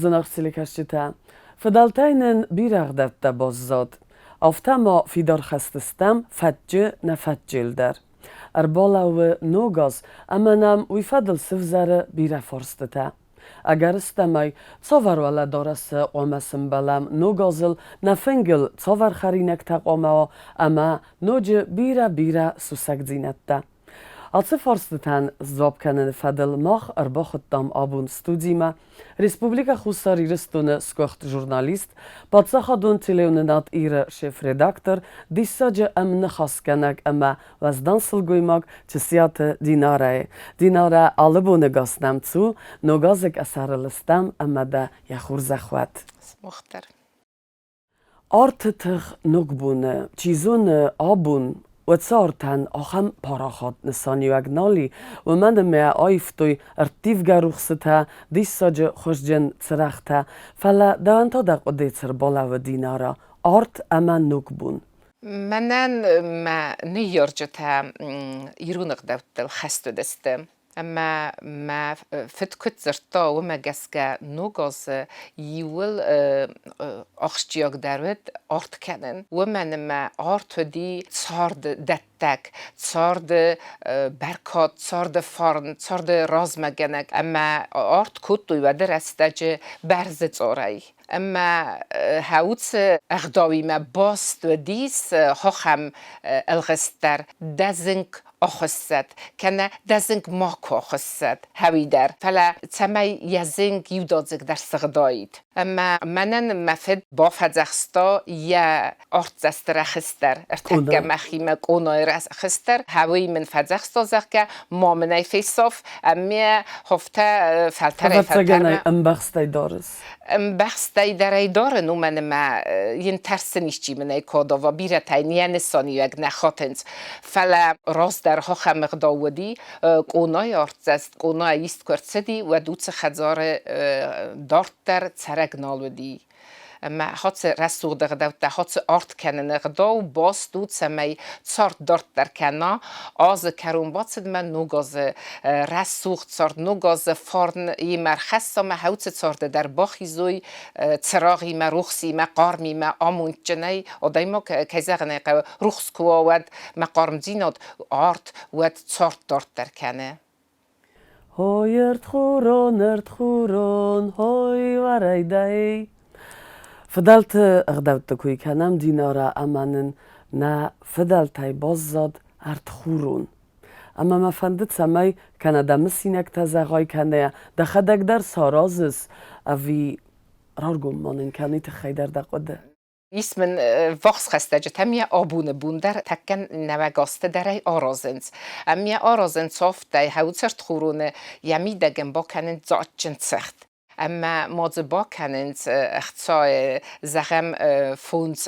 Зынаргъ телекӕсджытӕ, фыдӕлтӕй нын бирӕ ӕгъдӕуттӕ баззад. Афтӕ ма фидар хӕцдзыстӕм фӕтчы нӕ фӕтчыйыл дӕр. Ӕрбалӕууы ног аз, ӕмӕ нӕм уый фӕдыл сывзӕры бирӕ фарстытӕ. Ӕгӕрыстӕмӕй, цавӕр уӕлӕдарӕсы хъуамӕ сымбӕлӕм ног азыл, нӕ фынгыл цавӕр хӕринӕгтӕ хъуамӕ уа ӕмӕ ноджы бирӕ-бирӕ сусӕгдзинӕдтӕ. Ацы фарстытӕн сдзуапп кӕныны фӕдыл мах ӕрбахуыдтам абон студимӕ Республикӕ Хуссар Ирыстоны сгуыхт журналист, паддзахадон телеуынынад Ир-ы шеф-редактор, диссаджы ӕмныхасгӕнӕг ӕмӕ уӕздан сылгоймаг Чысиаты Динарӕйы. Динарӕ, алы боны гас нӕм цу, ног азы къӕсӕрыл стӕм ӕмӕ дӕ йӕ хорзӕх уӕд. Смухдӕр. Арты тых ногбоны, чи зоны, абон уыцы артӕн ахӕм парахат нысаниуӕг нал и, уымӕн ӕмӕ аивтой ӕрттивгӕ рухсытӕ, диссаджы хуызджын цырӕгътӕ, фӕлӕ дӕуӕн та дӕ хъуыдыйы цы рбалӕууы Динара, арт ӕмӕ ногбон? Мӕнӕн мӕ ныййарджытӕ ирон ӕгъдӕуттыл хӕст уыдысты. Ӕмӕ мӕ фыд куыд дзырдта, уымӕ гӕсгӕ ног азы иууыл ахсджиагдӕр уыд арт кӕнын. Уымӕн ӕмӕ арт уыди царды дӕттӕг, царды бӕркад, царды фарн, царды размӕгӕнӕг. Ӕмӕ арт кодтой уӕды рӕстӕджы бӕрзы цъарӕй. Ӕмӕ хӕуцы ӕгъдауимӕ баст уыдис хохӕм ӕлгъыст дӕр, дӕ зынг ахуыссӕд, кӕнӕ дӕ зынг макуы ахуыссӕд, хӕуи дӕр, фӕлӕ цӕмӕй йӕ зынг иудадзыг дӕр сыгъдаид. Ӕмӕ мӕнӕн мӕ фыд бафӕдзӕхста йӕ артдзӕсты рӕхыс дӕр, ӕртӕккӕ мӕхимӕ къонайы рӕхыс дӕр, хӕуи мын фӕдзӕхста, зӕгъгӕ, ма мын ӕй фесаф, ӕмӕ хофтӕ фӕлтӕрӕй-фӕлтӕрмӕ. Ӕвӕццӕгӕн ӕмбӕхстӕй дарыс. Ӕмбӕхстӕй дӕр ӕй дарын, уымӕн ӕмӕ йын тӕрсын исчи мын ӕй кодова, бирӕтӕ йын йӕ нысаниуӕг нӕ хатынц. Фӕлӕ раздӕр ахӕм ӕгъдау уыди, къонайы артдзӕст, къонайы ист куы ӕрцыди, уӕд уыцы хӕдзары дарддӕр цӕрӕг нал уыди. Ӕмӕ хӕцы рӕсугъд ӕгъдӕуттӕ, хӕцы арт кӕныны ӕгъдау баст у, цӕмӕй цард дарддӕр кӕна, азы кӕрон бацыдмӕ ног азы рӕсугъд цард, ног азы фарн имӕ ӕрхӕсса мӕ хӕуцы царды дӕр бахизой цырагъимӕ, рухсимӕ, хъармимӕ, амондджынӕй. Адӕймаг, кӕй зӕгъын ӕй хъӕуы, рухс куы уа, уӕд мӕ хъармдзинад, арт, уӕд цард дарддӕр кӕны. Хой ӕртхурон, ӕртхурон, хой уӕрӕйдӕй. Фыдӕлты ӕгъдӕутты куы кӕнӕм Динара ӕмӕ нын нӕ фыдӕлтӕй баззад ӕртхурон. Ӕмӕ мӕ фӕнды, цӕмӕй кӕнӕ дӕ мысинӕгтӕ зӕгъай, кӕнӕ дӕхӕдӕг дӕр саразыс, ӕви раргом ма нын кӕн, уый тыххӕй дӕр дӕ хъуыды. Ис мын ввахс хӕстӕджытӕ ме абоны бон дӕр тӕккӕ нӕуӕг азты дӕр ӕй аразынц. Ӕмӕ аразынц афтӕ, хӕуцӕртхуроны йӕ мидӕгӕн бакӕнынц дзаджджын цыхт. Ӕмӕ ма дзы бакӕнынц ӕхцайы, зӕгъӕм, фондз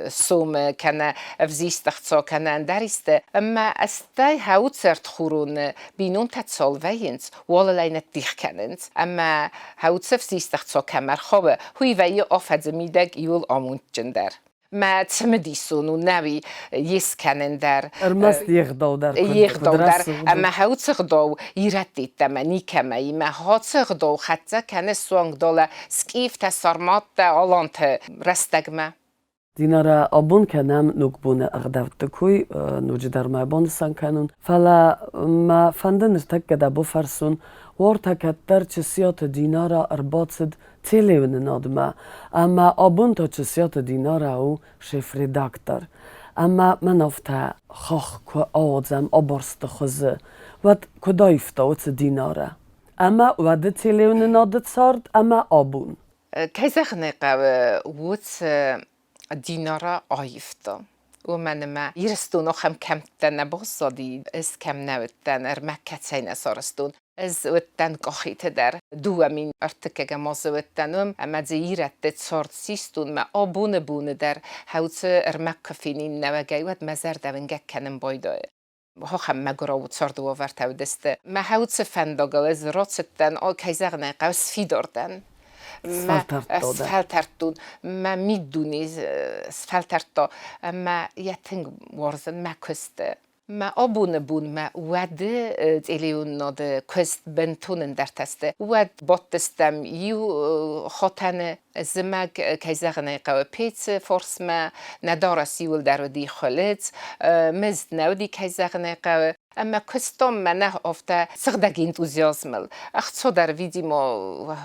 сомы кӕнӕ ӕвзист ӕхца кӕнӕ ӕндӕр исты. Ӕмӕ стӕй хӕуцӕртхуроны бинонтӕ цал вӕййынц, уалыл ӕй ныддих кӕнынц. Ӕмӕ хӕуцӕф систӕхцо кӕм ӕрхауы, уый вӕййы афӕдзы мидӕг иуыл амондджындӕр. Мӕ цымыдисон у нӕуи ес кӕнын дӕр. Ӕрмӕст йе гъдау дӕр йе гъдау дӕр ӕмӕ хӕуцы гъдау ирӕттедтӕмӕ никӕмӕ имӕ хацы гъдау хӕццӕ кӕны суанг долӕ скъифтӕ, сарматтӕ, аланты рӕстӕгмӕ. Динара, абон кӕнӕм ногбоны ӕгъдӕутты кой, ноджыдӕр мӕ банысан кӕнон, фӕлӕ мӕ фӕнды ныртӕккӕ дӕ бафӕрсон, уартӕ кӕддӕр Чысиаты Динара ӕрбацыд телеуынынадмӕ, ӕмӕ абон та Чысиаты Динара у шеф-редактор. Ӕмӕ мӕн афтӕ хахх куы ауадзӕм абарсты хуызы, уӕд куыд аивта уыцы Динара? Ӕмӕ уӕды телеуынынады цард ӕмӕ абон? Кӕй зӕгъын ӕй хъӕуы, уыцы Динара аивта. Уымӕн ӕмӕ Ирыстон ахӕм кӕмттӕ нӕ баззади, ӕз кӕм нӕ уыдтӕн, ӕрмӕг кӕцӕй нӕ сарӕзтон. Ӕз уыдтӕн Къохиты дӕр. 2030 азы уыдтӕн уым, ӕмӕ дзы ирӕтты цард систон мӕ абоны боны дӕр хӕуцы ӕрмӕг куы фенин нӕуӕгӕй, уӕд мӕ зӕрдӕ уынгӕг кӕнын байдайы. Хохӕн мӕгуырау царды уавӕртӕ уыдысты. Мӕ хӕуцы фӕндагыл ӕз рацыдтӕн, кӕй зӕгъын ӕй хъӕуы, сфидар дӕн. Сфӕлтӕрдтон. Мӕ миддуне сфӕлтӕрдта ӕмӕ йӕ тынг уарзын мӕ куысты. Мӕ абоны бонмӕ уӕды телеуынынады куыст бынтон ӕндӕртӕ сты. Уӕд бадтыстӕм иу хатӕны, зымӕг, кӕй зӕгъын ӕй хъӕуы, пецы фарсмӕ, нӕ дарӕс иуылдӕр уыди хуылыдз, мызд нӕ уыди, кӕй зӕгъын ӕй хъӕуы. Ӕмӕ куыстам мӕнӕ афтӕ сыгъдӕг энтузиазмыл. Ӕхца дӕр, видимо,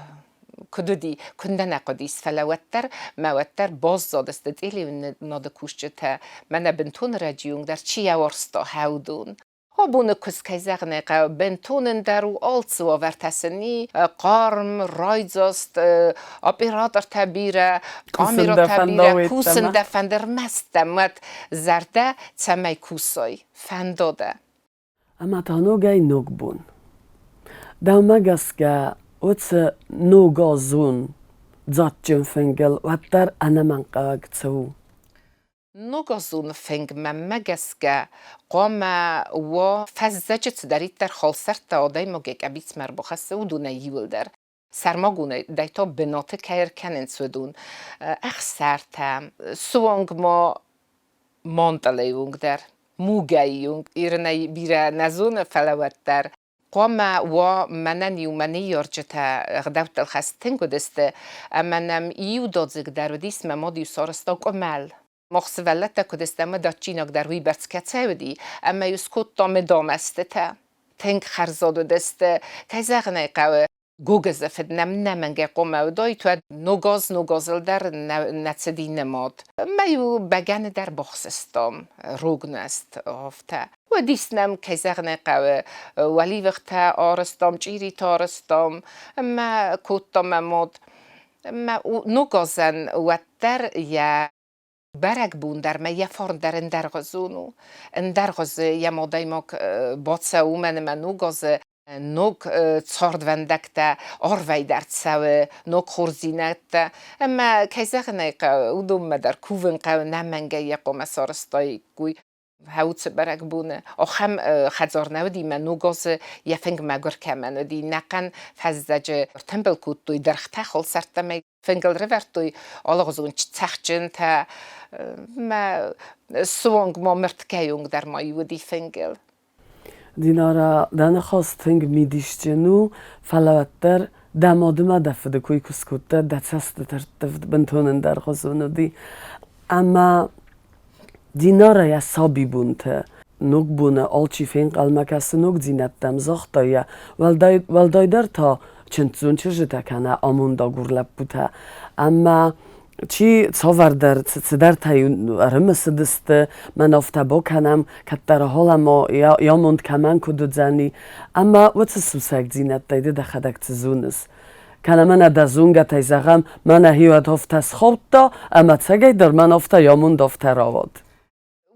куыд уыди, куыннӕ нӕ хъуыдис, фӕлӕ уӕддӕр мӕ уӕддӕр баззадысты телеуынынады кусджытӕ, мӕнӕ бынтон рӕджыйонг дӕр чи йӕ уарзта хӕудон. Абоны куыдз, кӕй зӕгъын ӕй хъӕуы, бынтон ӕндӕр у, алцы уавӕртӕ сын и, хъарм, райдзаст, оператортӕ бирӕ, камерӕтӕ бирӕ, кусын дӕ фӕнды, ӕрмӕст дӕм уӕд зӕрдӕ, цӕмӕй кусай, фӕнда дӕ. Ӕмӕ та ногӕй ног бон. Дӕумӕ гӕсгӕ уыцы ногазон дзаджджын фынгыл уӕддӕр ӕнӕмӕнгхъӕуӕг цы у? Ногазон фынг мӕнмӕ гӕсгӕ хъуамӕ уа фӕззӕджы цыдӕриддӕр халсӕрттӕ адӕймаг йӕ къӕбицмӕ ӕрбахӕссы, уыдонӕй иуылдӕр. Сӕрмагондӕй та бынаты кӕй ӕркӕнынц, уыдон ӕхсӕртӕ, суанг ма мантъалайы онг дӕр, мугӕйы онг. Ирынӕй бирӕ нӕ зоны, фӕлӕ уӕддӕр хъуамӕ уа мӕнӕн иу мӕ ныййарджытӕ ӕгъдӕуттыл хӕст тынг уыдысты, ӕмӕ нӕм иудадзыг дӕр уыдис, мӕ мад-иу сарӕзта къуымӕл. Мах сывӕллӕттӕ куыд стӕм, ӕмӕ дадджинаг дӕр уыйбӕрц кӕцӕй уыди, ӕмӕ-иу скодтам медомӕстытӕ. Тынг хӕрзад уыдысты, кӕй зӕгъын ӕй хъӕуы, Гогызы фыд нӕм нӕмӕнгӕй хъуамӕ уыдаид, уӕд ногаз ногазыл дӕр нӕ цыди нымад. Ӕмӕ-иу бӕгӕны дӕр бахсыстам, рог нуӕзт, афтӕ. Уыдис нӕм, кӕй зӕгъын ӕй хъӕуы, уӕливыхтӕ арӕзтам, чъиритӕ арӕзтам, ӕмӕ кодтам мӕ мад. Ӕмӕ ногазӕн уӕддӕр йӕ бӕрӕгбон дӕр мӕ йӕ фарн дӕр ӕндӕргъуызон у. Ӕндӕргъуызы йӕм адӕймаг бацӕуы, уымӕн ӕмӕ ногазы ног цардвӕндӕгтӕ арвӕй дӕр цӕуы, ног хорздзинӕдтӕ. Ӕмӕ, кӕй зӕгъын ӕй хъӕуы, уыдонмӕ дӕр кувын хъӕуы, нӕмӕнгӕй йӕ хъуамӕ сарӕзтаиккой. Хӕуцы бӕрӕгбоны ахӕм хӕдзар нӕ уыди, мӕ ног азы йӕ фынг мӕгуыр кӕмӕн уыди, нӕхъӕн фӕззӕджы ӕртымбыл кодтой дӕргътӕ халсӕрттӕ фынгыл рывӕрдтой алыгъуызон цӕхджынтӕ, мӕ суанг ма мырткӕйы онг дӕр ма уыди фынгыл. Динара, дӕ ныхас тынг мидисджын у, фӕлӕ уӕддӕр дӕ мадымӕ дӕ фыды кой куы скодта, дӕ цӕстыты рттывд бынтон ӕндӕргъуызон уыди. Ӕмӕ Динара йӕ сабибонты ногбоны алчи фенхъӕлмӕ кӕсы ногдзинӕдтӕм, загъта йӕ, уӕлдайдӕр та чындздзон чызджытӕ кӕнӕ амондагур лӕппутӕ. Ӕмӕ чи цавӕрдӕр цыдӕртӕ-иу ӕрымысыдысты, мӕн афтӕ бакӕнӕм, кӕддӕр ахалӕм йӕ амонд кӕмӕн куыд уыдзӕни. Ӕмӕ уыцы сусӕгдзинӕдтӕй ды дӕхӕдӕг цы зоныс? Кӕнӕ мӕнӕ дӕ зонгӕтӕй зӕгъӕм, мӕнӕ хиуӕд афтӕ схаудта, ӕмӕ ӕцӕгӕйдӕр мӕн афтӕ амонд афтӕ рауад.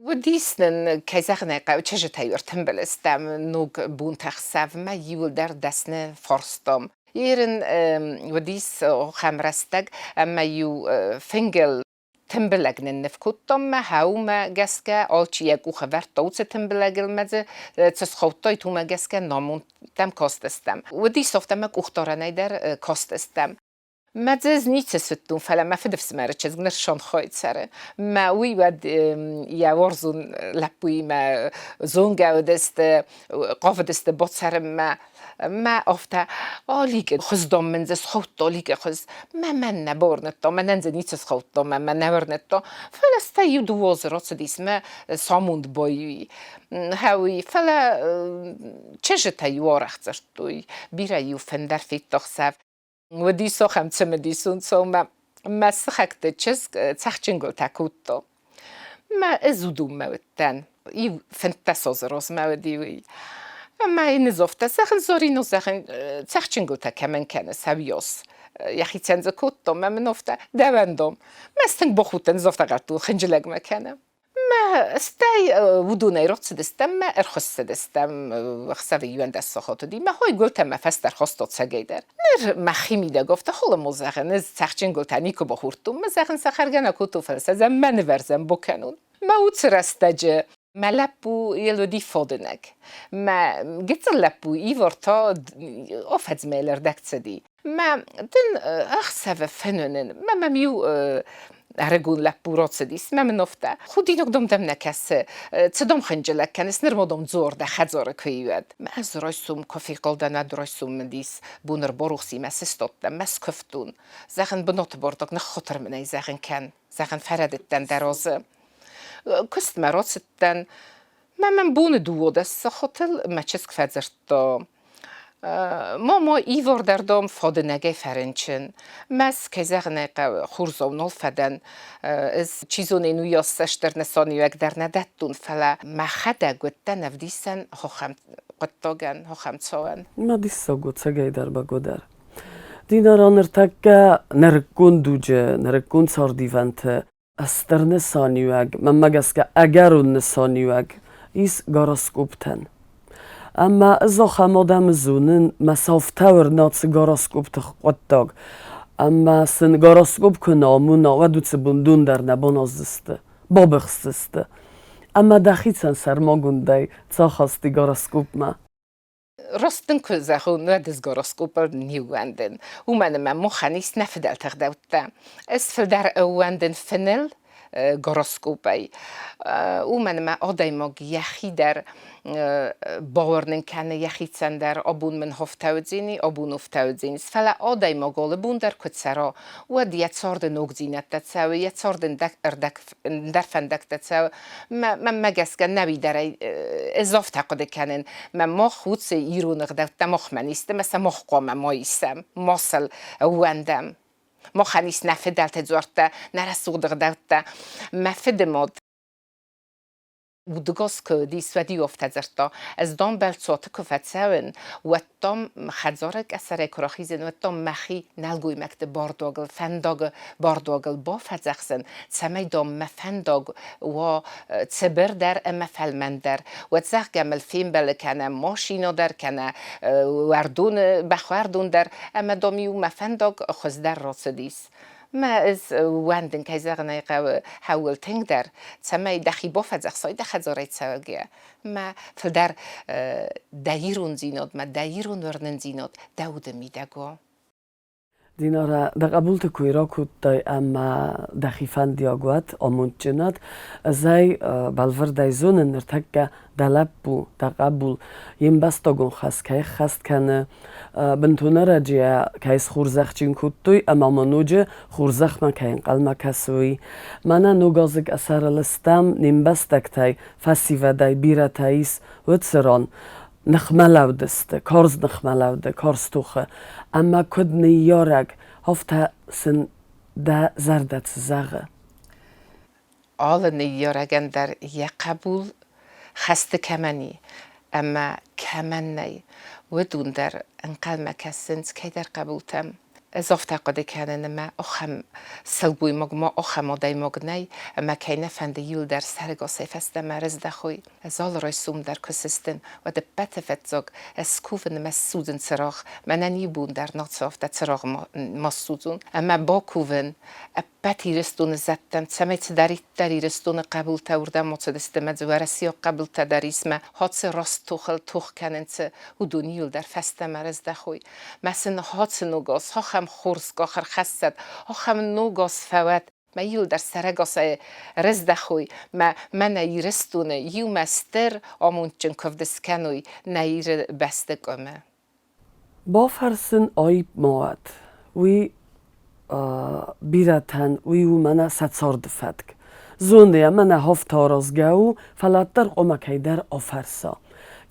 Уыдис нын, кӕй зӕгъын ӕй хъӕуы, чызджытӕй ӕртымбыл стӕм ног бонтӕ хсӕвмӕ иуылдӕр дӕсны фарстам. Ерын уыдис ахӕм рӕстӕг, ӕмӕ-иу фынгыл тымбылӕг нынныв кодтам мӕ хӕумӕ гӕсгӕ, алчи йӕ къух ӕвӕрдта уыцы тымбылӕгыл мӕ дзы цы схаудтаид, уымӕ гӕсгӕ намондтӕм кастыстӕм. Уыдис афтӕ мӕ къухдарӕнӕй дӕр кастыстӕм. Мӕ дзы ӕз ницы суыдтон, фӕлӕ мӕ фыдыфсымӕры чызг ныр Шанхайы цӕры. Мӕ уый уӕд йӕ уарзон лӕппуимӕ зонгӕ уыдысты, хъавыдысты бацӕрынмӕ. Мӕ афтӕ Аликы хуыздон мын дзы схаудта Аликы хуыз. Мӕ мӕн нӕ бауырныдта, мӕнӕн дзы ницы схаудта, мӕ мӕ нӕ уырныдта. Фӕлӕ стӕй иу дыууӕ азы рацыдис мӕ самонд баиу хӕуи. Фӕлӕ чызджытӕ-иу арӕх дзырдтой, бирӕ-иу фендӕр федта хсӕв. Уыдис ахӕм цымыдисон цаумӕ. Мӕ сыхӕгты чызг цӕхджынгуылтӕ кодта. Мӕ ӕз уыдонмӕ уыдтӕн. Иу 15 азы размӕ уыди уый. Ӕмӕ йын ызофтӕ зӕгъын, Зорино, зӕгъын, цӕхджынгуылтӕ кӕмӕн кӕны, сӕуиос. Йӕхицӕн дзы кодта, мӕ мын афтӕ, дӕуӕн дам. Мӕ тынг бахудтӕн, ызофтӕ гъӕдтон, хынджылӕгмӕ кӕны. Мӕ стӕй уыдонӕй рацыдыстӕм мӕ ӕрхуыссыдыстӕм ӕхсӕвы 11 сахат уыди. Мӕ хой гуылтӕ мӕ фӕстӕ рхаста цӕгӕйдӕр. Ныр мӕхимидӕг афтӕ холымыл зӕгъын, ӕз цӕхджын гуылтӕ никуы бахордтон, мӕ зӕгъын сӕ хӕргӕ нӕ кодтон, фӕлӕ сӕ мӕ нывӕрзӕн бакӕнон. Мӕ уыцы рӕстӕджы мӕ лӕппу йыл уыди фадынӕг. Мӕ гыццыл лӕппу Ивор та афӕдзмӕ ӕрдӕг цыди. Мӕ дын ӕхсӕвы фенынын, мӕ мӕм иу Ӕрыгон лӕппу рацыдис мӕ мын афтӕ: Худинаг дам дӕм нӕ кӕсы, цы дам хынджылӕг кӕныс, нырма дам дзор дӕ хӕдзары куы и, уӕд. Мӕ ӕз райсом куы фехъал дӕн, уӕд райсом мын дис бон ӕрбарухс и мӕ сыстадтӕн, мӕ скуывтон. Зӕгъын, бынаты бардак ныххатыр мын ӕй, зӕгъын, кӕн. Зӕгъын, фӕрӕдыдтӕн дӕ разы. Куыстмӕ рацыдтӕн. Мӕ мӕм боны 12 сахатыл мӕ чызг фӕдзырдта: Мама, ивар дам, фадынӕгӕй фӕрынчын. Мӕ, кӕй зӕгъын ӕй хъӕуы, хорзау нал фӕдӕн. Ӕз, чи зоны, йын уыйас цасдӕр нысаниуӕг дӕр нӕ дӕттон, фӕлӕ мӕхӕдӕг уыдтӕн ӕвдисӕн ахӕм хъуыддагӕн, ахӕм цауӕн. Ма диссаг у, цӕгӕйдӕр бӕгуыдӕр. Динара ныртӕккӕ нырыккон дуджы, нырыккон цардивӕнты Стыр нысаниуӕг, мӕнмӕ гӕсгӕ, ӕгӕрон нысаниуӕг ис гороскоптӕн. Ӕмӕ ӕз ахӕм адӕмы зонын, мӕ сафтауыр наци гороскопты хъуыддаг. Ӕмӕ сын гороскоп куы нӕ амона, уӕд уыцы бындон дӕр нӕ баназдзысты, бабыхсдзысты. Ӕмӕ дӕхицӕн сӕрмагондӕй цы ахасти гороскопмӕ? Раст дын куы зӕгъон, уӕд ӕз гороскопыл не ууӕндын. Уымӕн ӕмӕ махӕн ис нӕ фыдӕлты ӕгъдӕуттӕ. Ӕз фылдӕр ӕууӕндын фыныл гороскопӕй. Уымӕн ӕмӕ адӕймаг йӕхи дӕр бауырнын кӕны йӕхицӕн дӕр, абон мын хофтӕудзини, абон офтӕудзинис. Фӕлӕ адӕймаг алы бон дӕр куы цӕра, уӕд йӕ царды ногдзинӕдтӕ цӕуы, йӕ царды ӕндӕр фӕндӕгтӕ цӕуы. Мӕнмӕ гӕсгӕ нӕуидӕрӕй ӕз афтӕ хъуыды кӕнын, мӕ мах уыцы ирон ӕгъдӕуттӕ махмӕ не сты, мӕ сӕ мах хъуамӕ ма исӕм, ма сыл ӕууӕндӕм. Махӕн ис нӕ фыдӕлты дзуӕрттӕ, нӕ рӕсугъд ӕгъдӕуттӕ. Мӕ фыдымад удыгас куы уыдис, уӕд-иу афтӕ дзырдта: Ӕз дам бӕлццоты куы фӕцӕуын, уӕд дам хӕдзары къӕсӕрӕй куы рахизын, уӕд дам мӕхи нӕлгоймӕгты бардуагыл, фӕндагы бардуагыл бафӕдзӕхсын, цӕмӕй дам мӕ фӕндаг уа цыбырдӕр ӕмӕ фӕлмӕндӕр. Уӕд, зӕгъгӕ, мыл фембӕлы кӕнӕ машинӕ дӕр, кӕнӕ уӕрдоны бӕхуӕрдон дӕр, ӕмӕ дам-иу мӕ фӕндаг хуыздӕр рацыдис. Мӕ ӕз ууӕндын, кӕй зӕгъын ӕй хъӕуы, хӕуыл тынгдӕр, цӕмӕй дӕхи бафӕдзӕхсай дӕ хӕдзарӕй цӕугӕ. Мӕ фылдӕр дӕ ирондзинадмӕ, дӕ ирон уырнындзинад дӕ уды мидӕг уа. Динара, дӕ хъӕбулты кой ракодтай ӕмӕ дӕхи фӕндиаг уӕд, амондджынад. Ӕз ӕй бӕлвырдӕй зонын, ныртӕккӕ дӕ лӕппу, дӕ хъӕбул йе мбӕстагон хӕс кӕй ӕххӕст кӕны, бынтон ӕрӕджыйӕ кӕй схорзӕхджын кодтой ӕмӕ ма ноджы хорзӕхмӕ кӕй ӕнхъӕлмӕ кӕсы, уый. Мӕнӕ ногазыг ӕсӕрыл стӕм, не мбӕстӕгтӕй, фӕсивӕдӕй бирӕтӕ ис уыцы ран. Ныхмӕлӕуд сты, карз ныхмӕлӕуды, карз тохы. Ӕмӕ куыд ныййарӕг, афтӕ сын дӕ зӕрдӕ цы зӕгъы? Алы ныййарӕгӕн дӕр йӕ хъӕбул хӕсты кӕмӕн и ӕмӕ кӕмӕн нӕй, уыдон дӕр ӕнхъӕлмӕ кӕсынц кӕйдӕр хъӕбултӕм. Ӕз афтӕ хъуыды кӕнын, ӕмӕ ахӕм сылгоймаг ма ахӕм адӕймаг нӕй, ӕмӕ кӕй нӕ фӕнды иуылдӕр сӕрӕгасӕй фӕстӕмӕ рыздӕхой. Ӕз алы райсом дӕр куы сыстын, уӕд ӕппӕты фыццаг ӕз скувын ӕмӕ ссудзын цырагъ. Мӕнӕн иу бон дӕр нал цы афтӕ цырагъ ма ссудзон. Ӕмӕ бакувын ӕппӕт Ирыстоны зӕдтӕм, цӕмӕй цыдӕриддӕр Ирыстоны хъӕбултӕ уырдӕм ацыдысты мӕ дзы уӕрӕсейаг хъӕбултӕ дӕр ис мӕ хӕцы раст тохыл тох кӕнынц, уыдон иуылдӕр фӕстӕмӕ рыздӕхой. Мӕ сын хӕцы ногаз, ахӕм хорз къах ӕрхӕссӕд, ахӕм ногаз фӕуӕд, мӕ иуылдӕр сӕрӕгасӕй рыздӕхой, мӕ мӕнӕ Ирыстоны иумӕ стыр амондджын куывд скӕной нӕ Иры бӕсты къуымы. Бафӕрсын аипп ма уӕд, уый бирӕтӕн уый у мӕнӕ сӕ царды фӕтк. Зоны йӕ, мӕнӕ афтӕ аразгӕ у, фӕлӕ уӕддӕр хъуамӕ кӕйдӕр афӕрса.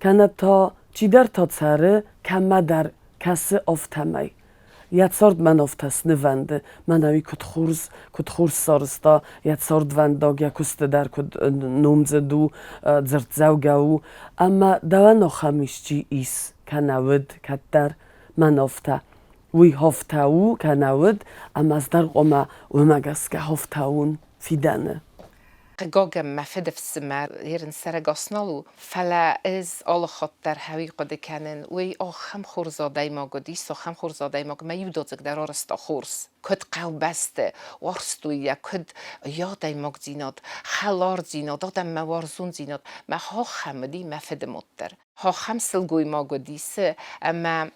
Кӕнӕ та чидӕр та цӕры кӕмӕдӕр кӕсы афтӕмӕй. Йӕ цард мӕн афтӕ снывӕнды, мӕнӕ уый куыд хорз, куыд хорз сарӕзта йӕ цардвӕндаг, йӕ куысты дӕр куыд номдзыд у, дзырддзӕугӕ у. Ӕмӕ дӕуӕн ахӕм исчи ис, кӕнӕ уыд кӕддӕр мӕн афтӕ. Уый афтӕ у, кӕнӕ уыд, ӕмӕ ӕз дӕр хъуамӕ уымӕ гӕсгӕ афтӕ уон фидӕны. Хъыгагӕн, мӕ фыдыфсымӕр ерын сӕрӕгас нал у, фӕлӕ ӕз алы хатт дӕр хӕуи хъуыды кӕнын, уый ахӕм хорз адӕймаг уыдис, ахӕм хорз адӕймаг мӕ иудадзыг дӕр арӕзта хорз. Куыд хъӕубӕсты уарзтой йӕ, куыд йӕ адӕймагдзинад, хӕлардзинад, адӕммӕ уарзондзинад, мӕ ахӕм уыди мӕ фыдымад дӕр. Ахӕм сылгоймаг уыдис, ӕмӕ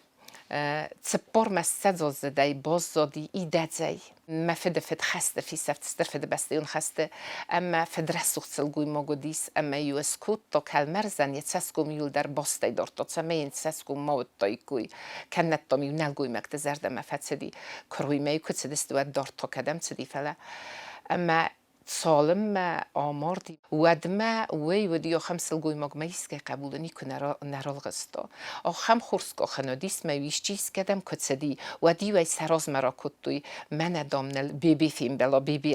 40 мӕ ссӕдзоздзыдӕй баззади идӕдзӕй. Мӕ фыды фыд хӕсты фесӕфт Стыр Фыдыбӕстӕйон хӕсты, ӕмӕ фыдрӕсугъд сылгоймаг уыдис, ӕмӕ-иу скодта кӕлмӕрзӕн, йӕ цӕсгом иуылдӕр бастӕй дардта, цӕмӕй йын цӕсгом ма уыдтаиккой. Кӕннӕд дам-иу нӕлгоймӕгты зӕрдӕмӕ фӕцыди. Куыроймӕ-иу куы цыдысты, уӕд дард та кӕдӕм цыди, фӕлӕ. Ӕмӕ цалынмӕ амарди, уӕдмӕ уый уыди ахӕм сылгоймагмӕ искӕй хъӕбулы никуы нӕ ралгъыста. Ахӕм хорз къахӕн уыдис, мӕ-иу исчи искӕдӕм куы цыди, уӕд-иу ӕй сӕ размӕ ракодтой, мӕнӕ, дам, ныл Бебе фембӕла, Бебе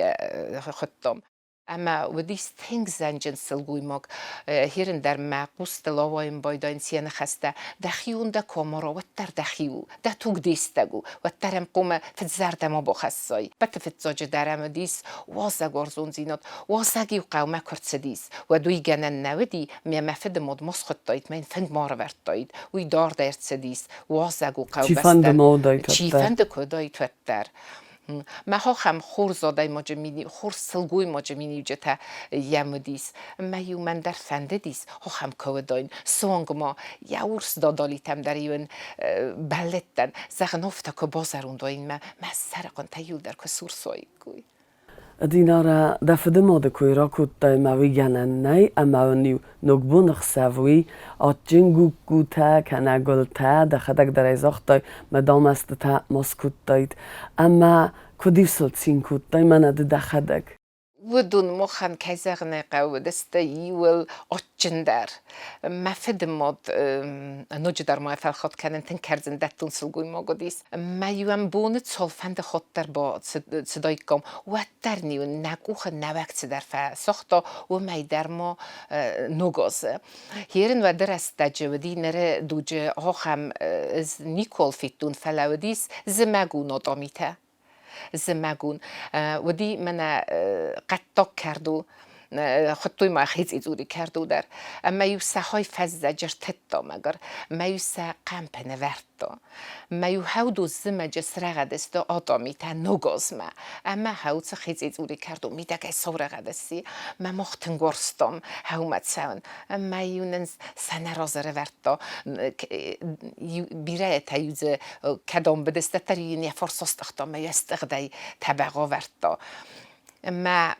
хуыдтам. Ӕмӕ уыдис тынг зӕнджын сылгоймаг. Херын дӕр мӕ хъустыл ауайын байдайынц йӕ ныхӕстӕ: Дӕхион дӕ куы амара, уӕддӕр дӕхи у, дӕ туг де стӕг у, уӕддӕр ӕм хъуамӕ фыдзӕрдӕ ма бахӕссай. Ӕппӕты фыццаджы дӕр ӕм уыдис уазӕгуарзондзинад. Уазӕг-иу хъӕумӕ куы рцыдис, уӕд уый гӕнӕн нӕ уыди, ме мӕ фыды мад ма схуыдтаид, мӕ йын фынг ма ӕрӕвӕрдтаид. Уый дард ӕрцыдис, уазӕг у Чи-фӕнды хъӕубӕстӕн. ма уыдаид, уӕддӕр. Чи-фӕнды куы уыдаид, уӕддӕр. Мӕ хохӕм хорз адӕймаджы мини, хорз сылгоймаджы миниуджытӕ йӕм уыдис. Мӕ-иу мӕн дӕр фӕндыдис хохӕм куы уыдаин. Суанг ма йӕ урс дадалитӕм дӕр-иу ын бӕллыдтӕн, зӕгъын, афтӕ куы базӕронд уаин мӕ мӕ сӕрыхъуынтӕ иуылдӕр куы сурс уаиккой. Динара, дӕ фыдымады кой ракодтай мӕ уый гӕнӕн нӕй ӕмӕ уын-иу ногбоны хсӕв уый адджын гуккутӕ кӕнӕ гуылтӕ, дӕхӕдӕг дӕр ӕй загътай, мӕ дамӕстытӕ ма скодтаид. Ӕмӕ куыд-иу сыл цин кодтай, мӕнӕ ды дӕхӕдӕг? Уыдон махӕн, кӕй зӕгъын ӕй хъӕуы, уыдысты иуыл адджындӕр. Мӕ фыдымад ноджыдӕр ма фӕлхатт кӕнын тынг кӕрдзындӕттон сылгоймаг уыдис. Мӕ-иу ӕм боны цалфӕнды хатт дӕр бацыдаиккам, уӕддӕр-иу нӕ къухы нӕуӕг цыдӕр фӕсагъта, уымӕй дӕр ма ног азы. Ерын уӕды рӕстӕджы уыди ныры дуджы ахӕм ӕз никуал федтон, фӕлӕ уыдис зымӕгон атъамитӕ. Зымӕгон уыди мӕнӕ хъӕддаг кӕрдо, хуыдтой ма хецъицъури кӕрдо дӕр. Ӕмӕ-иу сӕ хай фӕззӕджы ртыдта мӕгуыр, мӕ-иу сӕ хъӕмпы нывӕрдта. Мӕ-иу хӕудо зымӕджы срӕгъӕдысты атъамитӕ ногазмӕ, ӕмӕ хӕуцы хецъицъури кӕрдо мидӕгӕй саурӕгъӕдысси. Мӕ мах тынг уарзтам хӕумӕ цӕуын. Ӕмӕ-иу нын сӕ нӕ разы ӕрӕвӕрдта. Бирӕтӕ-иу дзы кӕдон быдысты, дӕр йын йӕ фарс астыгъта ӕмӕ йӕ стыгъдӕй тӕбӕгъ авӕрдта. Мӕ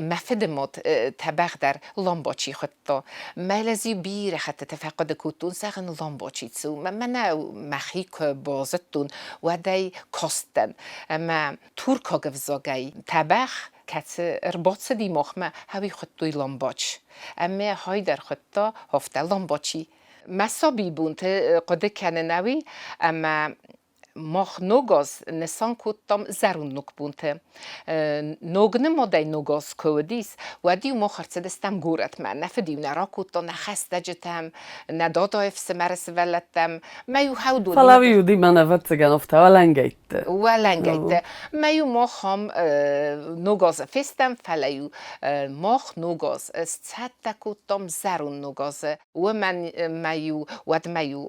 мӕ фыдымад тӕбӕгъ дӕр ламбачи хуыдта. Мӕ лӕз-иу бирӕ хӕттыты фӕхъуыды кодтон, зӕгъын, ламбачи цы у. Мӕнӕ мӕхи куы базыдтон, уӕд ӕй кастӕн. Ӕмӕ туркаг ӕвзагӕй тӕбӕгъ, кӕцы ӕрбацыди махмӕ, ӕви хуыдтой ламбач. Ӕмӕ хай дӕр хуыдта афтӕ ламбачи. Мӕ сабийбонты хъуыды кӕнын ӕви, ӕмӕ мах ног аз нысан кодтам зӕронд ногбонты. Ног нымадӕй ног аз куы уыдис, уӕд-иу мах ӕрцыдыстӕм горӕтмӕ. Нӕ фыд-иу нӕ ракодта нӕ хӕстӕджытӕм, нӕ дадайы фсымӕры сывӕллӕттӕм. Мӕ-иу хӕудонимӕ Фӕлӕ уый уыди мӕн, ӕвӕццӕгӕн, афтӕ уӕлӕнгӕйтты. Уӕлӕнгӕйтты. Мӕ-иу мах ам ног азы фестӕм, фӕлӕ-иу мах ног аз сцӕттӕ кодтам зӕронд ног азы. Уымӕн ма-иу уӕдмӕ-иу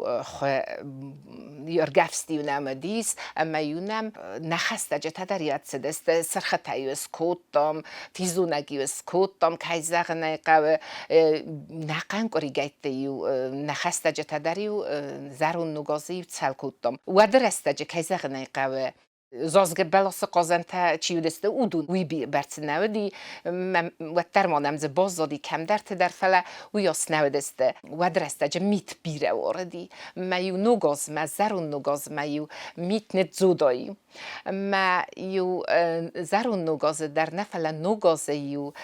ӕргӕвст-иу нӕм уыдис, ӕмӕ-иу нӕм нӕ хӕстӕджытӕ дӕр ӕрцыдысты, цырхытӕ-иу скодтам, физонӕг-иу скодтам, кӕй зӕгъын ӕй хъӕуы, нӕхъӕн къуыригӕйтты-иу нӕ хӕстӕджытӕ дӕр-иу зӕронд ног азы-иу цӕл кодтам. Уӕды рӕстӕджы, кӕй зӕгъын ӕй хъӕуы, Зазгӕ бӕласы хъазӕнтӕ чи уыдысты, уыдон уый бӕрц нӕ уыди, уӕддӕр ма нӕм дзы баззади кӕмдӕрты дӕр, фӕлӕ уыйас нӕ уыдысты. Уӕд рӕстӕджы мит бирӕ уарыди. Мӕ-иу ног азмӕ, зӕронд ног азмӕ-иу мит ныдздзудай. Мӕ-иу зӕронд ног азы дӕр нӕ, фӕлӕ ног азы-иу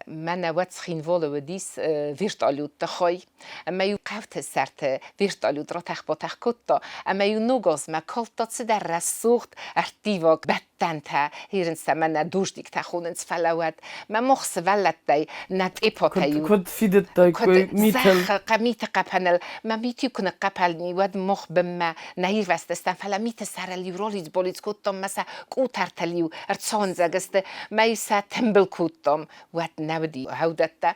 мӕнӕ уӕд Цхинвалы уыдис вертолетты хай. Ӕмӕ-иу хъӕуты сӕрты вертолет ратӕх-батӕх кодта, ӕмӕ-иу ног азмӕ калдта цыдӕр рӕсугъд ӕрттиваг бӕттӕнтӕ, ирын сӕ мӕнӕ дождиктӕ хонынц, фӕлӕ уӕд мӕ мох сывӕллӕттӕй нӕ тъепотӕ-иу Куыд фидыдтаиккой митыл? Зӕххы миты хъӕпӕныл мӕ мит-иу куы ныхъхъӕпӕлни, уӕд мох бынмӕ нӕ ирвӕзтыстӕм, фӕлӕ миты сӕрыл-иу ролиц-болиц кодтам, мӕ сӕ къутӕртыл-иу ӕрцауындзӕг сты, мӕ-иу сӕ тымбыл кодтам. Уӕд нӕ уыди хӕудӕттӕ.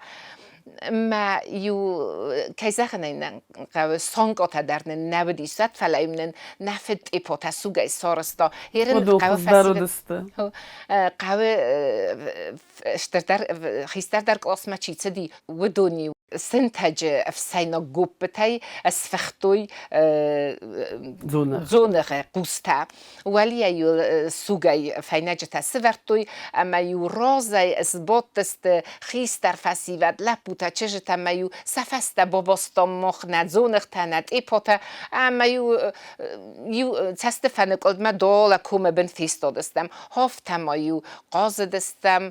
Мӕ иу, кӕй зӕгъын ӕй нӕ хъӕуы, сонготӕ дӕр нын нӕ уыдис, уӕд фӕлӕ-иу нын нӕ фыд тъепотӕ сугӕй сарӕзта. Ерын Уыдон хъӕуы хуыздӕр уыдысты. Хъӕуы стырдӕр, хистӕрдӕр къласмӕ чи цыди, уыдон-иу. Сынтӕджы ӕфсӕйнаг гоппытӕй ӕсфыхтой дзоныгъы хъустӕ. Уӕлейӕ-иу сугӕй фӕйнӕджытӕ сывӕрдтой ӕмӕ-иу розӕй сбадтысты хистӕр фӕсивӕд, лӕппутӕ, чызджытӕ ӕмӕ-иу сӕ фӕстӕ бабастам мах нӕ дзоныгътӕ, нӕ тъепотӕ ӕмӕ-иу иу цӕсты фӕныкъуылдмӕ долӕ комы бын фестадыстӕм. Афтӕ ма-иу хъазыдыстӕм,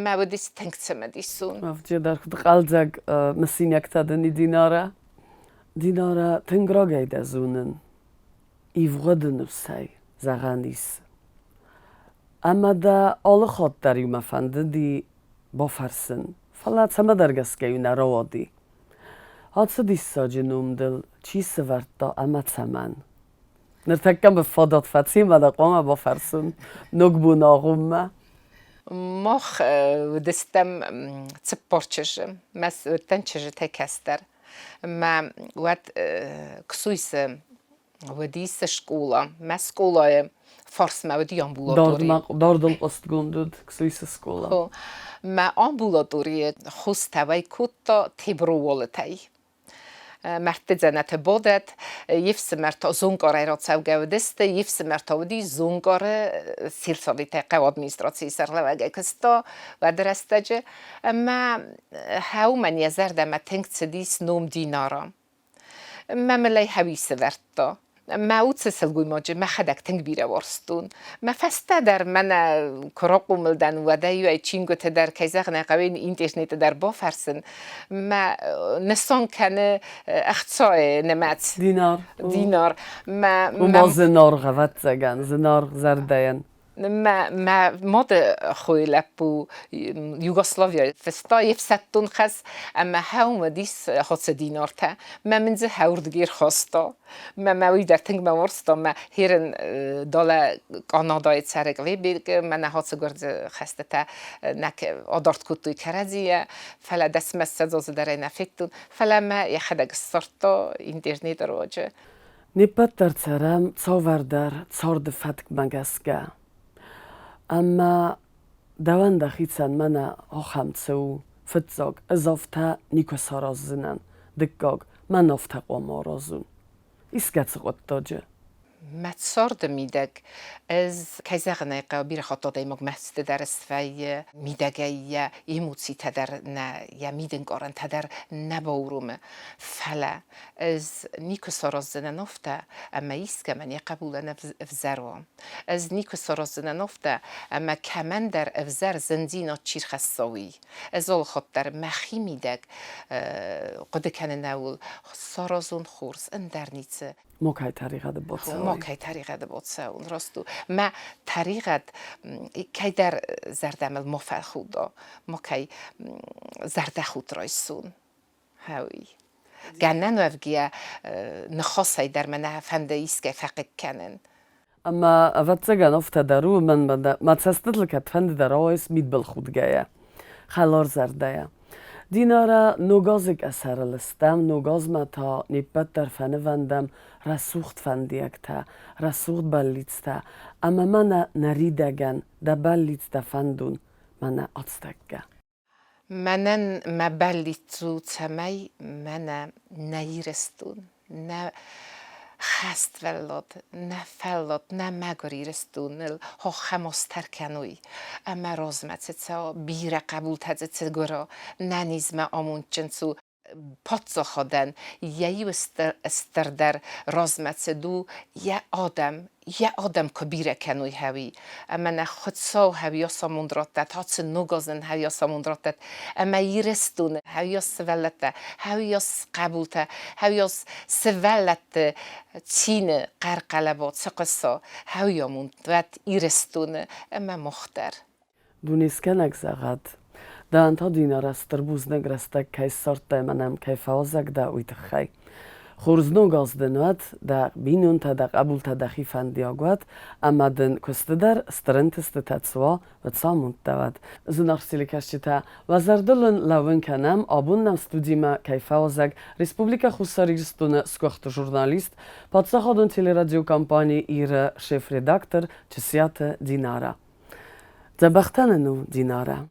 мӕ уыдис тынг цымыдисон. Ӕвджидӕр куыд хъӕлдзӕг мысинӕгтӕ дын и, Динара. Динара, тынг рагӕй дӕ зонын. Ивгъуыды ныфсӕй, зӕгъӕн ис. Ӕмӕ дӕ алы хатт дӕр иумӕ фӕндыди бафӕрсын, фӕлӕ цӕмӕдӕр гӕсгӕ-иу нӕ рауади. Ацы диссаджы ном дыл чи сӕвӕрдта ӕмӕ цӕмӕн? Ныртӕккӕ мын фадат фӕци ӕмӕ дӕ хъуамӕ бафӕрсын ногбоны агъоммӕ. Мах уыдыстӕм 40 чызджы. Мӕ уыдтӕн чызджытӕй кӕстӕр. Мӕ уӕд Ксуисы уыдис скъола. Мӕ скъолайы фарсмӕ уыди амбулатори. Дардыл хъуыстгонд уыд Ксуисы скъола. Мӕ амбулаторийы хостӕ уӕй кодта Теброуолытӕй. Мӕрдты дзӕнӕты бадӕт, йе фсымӕртӕ Зонкъарӕй рацӕугӕ уыдысты, йе фсымӕртӕ уыди Зонкъары сельсоветӕй хъӕуы администрацийы сӕргълӕууӕгӕй куыста уӕды рӕстӕджы. Ӕмӕ Хӕумӕн йӕ зӕрдӕмӕ тынг цыдис ном Динара. Мӕ мыл ӕй Хӕуи сӕвӕрдта. Мӕ уыцы сылгоймаджы мӕхӕдӕг тынг бирӕ уарзтон. Мӕ фӕстӕ дӕр мӕнӕ куы рахъомыл дӕн, уӕдӕй-иу ӕй чингуыты дӕр, кӕй зӕгъын ӕй хъӕуы, интернеты дӕр бафӕрсын. Мӕ нысан кӕны ӕхцайы нымӕц. Динар. Динар. Мӕ, Уымӕ зынаргъ, ӕвӕццӕгӕн, зынаргъ зӕрдӕйӕн. Мӕ мады хойы лӕппу Югославийӕ фыста йе фсӕддон хӕс ӕмӕ хӕум уыдис хоцы динартӕ. Мӕ мын дзы хӕуырдыгӕй ӕрхаста. Мӕ мӕ уый дӕр тынг мӕ уарзта. Мӕ херын далӕ Канадайы цӕрӕг Квебекы мӕнӕ хоцы гуырдзы хӕстытӕ нӕ адард кодтой кӕрӕдзийӕ, фӕлӕ дӕсмӕ ссӕдз азы дӕр ӕй нӕ федтон. Фӕлӕ мӕ йӕхӕдӕг ссардта интернеты руаджы. Не ппӕт дӕр цӕрӕм цавӕрдӕр царды фӕткмӕ гӕсгӕ. Ӕмӕ дӕуӕн дӕхицӕн мӕнӕ ахӕм цы у: фыццаг, ӕз афтӕ никуы сараздзынӕн, дыккаг, мӕн афтӕ хъуамӕ аразон. Искӕцы хъуыддаджы. Мӕ царды мидӕг ӕз, кӕй зӕгъын ӕй хъӕуы, бирӕ хатт адӕймаг мӕсты дӕр свӕййы, мидӕгӕй йӕ эмоцитӕ дӕр нӕ, йӕ мидӕнкъарӕнтӕ дӕр нӕ бауромы. Фӕлӕ ӕз никуы сараздзынӕн афтӕ, ӕмӕ искӕмӕн йӕ хъӕбулӕн ӕвзӕр уа. Ӕз никуы сараздзынӕн афтӕ, ӕмӕ кӕмӕндӕр ӕвзӕр зындзинад чи рхӕсса, уый. Ӕз алыхатт дӕр мӕхи мидӕг хъуыды кӕнын ӕуыл, саразон хорз, ӕндӕр ницы. Мокӕй тӕригъӕды бацӕуын. Мокӕй тӕригъӕды бацӕуын, раст у. Мӕ тӕригъӕд кӕйдӕр зӕрдӕмӕ ма фӕхуда, мокӕй зӕрдӕхудт райсон. Хӕуй. Гӕнӕн уӕвгӕйӕ ныхасӕй дӕр мӕ нӕ фӕнды искӕй фӕхъыг кӕнын. Ӕмӕ, ӕвӕццӕгӕн, афтӕ дӕр у, мӕнмӕ мӕ цӕстытыл кӕдфӕнды дӕр ауайыс мидбылхудгӕйӕ, хӕларзӕрдӕйӕ. Динара, ног азы къӕсӕрыл стӕм, ног азмӕ та не ппӕт дӕр фӕнывӕндӕм рӕсугъд фӕндиӕгтӕ, рӕсугъд бӕллицтӕ, ӕмӕ мӕнӕ ныридӕгӕн дӕ бӕллицтӕ фӕндон мӕнӕ ацтӕккӕ. Мӕнӕн мӕ бӕллиц у, цӕмӕй мӕнӕ нӕ Ирыстон, нӕ хӕствӕллад, нӕ фӕллад, нӕ мӕгуыр Ирыстоныл хоххӕмостӕр кӕнуй ӕма размӕ ци цӕуа, бирӕ хъӕбултӕ дзы ци гура, нӕ низмӕ амондджын цу, паддзахадӕн йӕ иу стырдӕр размӕцыд у йӕ адӕм, йӕ адӕм куы бирӕ кӕной хӕуи, ӕмӕ нӕ Хуыцау хӕуи амонд раттӕд, ацы ног аз нын хӕуи амонд раттӕд, ӕмӕ Ирыстоны хӕуи сывӕллӕттӕ, хӕуи хъӕбултӕ, хӕуи сывӕллӕтты цины хъӕр-хъӕлӕба цы хъуыса, хӕуи амонд уӕд Ирыстоны ӕмӕ мах дӕр. Дунескӕнӕг зӕгъӕд, дӕн та Динара стыр бузныг рӕстӕг кӕй ссардтай ӕмӕ нӕм кӕй фӕуазӕг дӕ, уый тыххӕй. Хорз ног аз дын уӕд, дӕ бинонтӕ, дӕ хъӕбултӕ дӕхи фӕндиаг уӕд, ӕмӕ дын куысты дӕр стыр ӕнтыстытӕ цы уа, уӕд сӕ амондтӕ уӕд. Зынаргъ телекӕсджытӕ, уӕ зӕрдыл ын лӕууын кӕнӕм, абон нӕм студимӕ кӕй фӕуазӕг Республикӕ Хуссар Ирыстоны сгуыхт журналист, паддзахадон телерадиокомпани Ир-ы шеф-редактор Чысиаты Динара. Дзӕбӕхтӕ нын у, Динара.